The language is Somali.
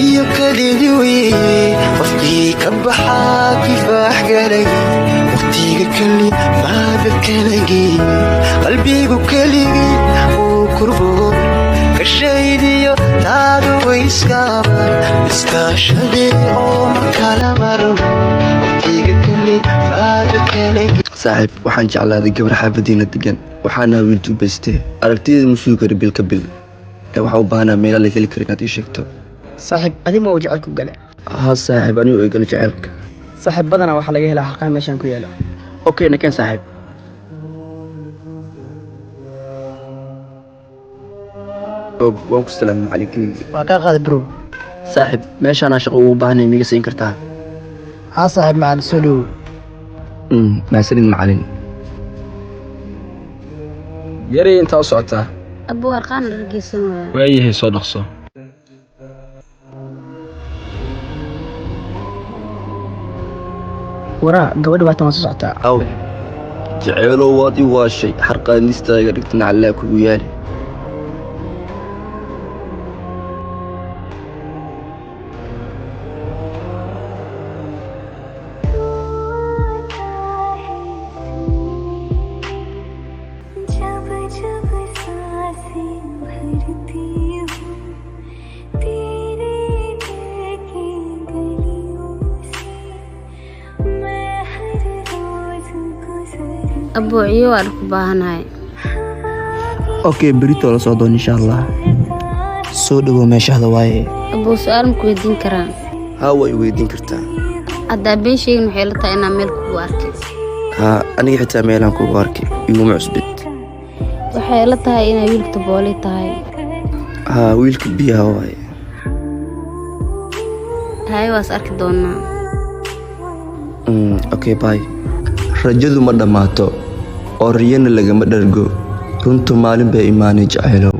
Iyo kadeedi weye, qofkii ka baxaa kifaax galay. Waqtiga keli maada kalagii, qalbigu keligii uu kurbo kashaydiyo, taadu wayskaaban iskaashadee oo ma kala marno. Waqtiga keli maada kalagii. Saaxiib, waxaan jeclaaday gabar xaafadiina degan. Waxaana wiil duubaystee, aragtideeda ma sugi karo bil ka bil, ee waxaa u baahanaa meela la heli karo inaad ii sheegto. Saaxiib, adi ma uu jecelku gale? Haa saaxiib, anigu igala jecelka. Saaxiib, badanaa waxaa laga helaa xaqaa meeshaan ku yaalo. Okay, nakeen saaxiib. Og waan ku salaamay, macalinkeyga. Waa kaa qaaday, bro. Saaxiib, meeshaanaa shaqo ugu baahanay, miiga siin kartaa? Haa saaxiib macalin, soo dhowow. Mahadsanid, macalin. Yaray, intaa u socotaa? Abuu, harqaan dhargeysan waaya. Waayahay, soo dhaqso. Waraa, gabadha waatan, waa soo socotaa. Aw jeceelow, waad i waashay, xarqaanistaaga dhigta, nacallaa kugu yaali. जब जब सांसें भरती हूँ तेरे दिल की गलियों से, मैं हर रोज गुजर Abuu, ciyo waa dhar ku baahanahay. Okay, berito la soo doon, insha Allah. Soo dhawow, meeshahda waaye. Abuu, su-aal ma ku weydiin karaa? Haa, waa i weydiin kartaa. Haddaa been sheegin, waxay la tahay inaan meel kugu arkay. Haa, aniga xitaa meelaan kugu arkay, iguma cusbid. Waxay la tahay inay wiilka taboolay tahay. Haa, wiilka biyaha waaye. Haye, waas arki doonaa. Okay, bye. Rajadu ma dhammaato oo riyana lagama dhargo. Runtu maalin bay imaanay, jacaylo.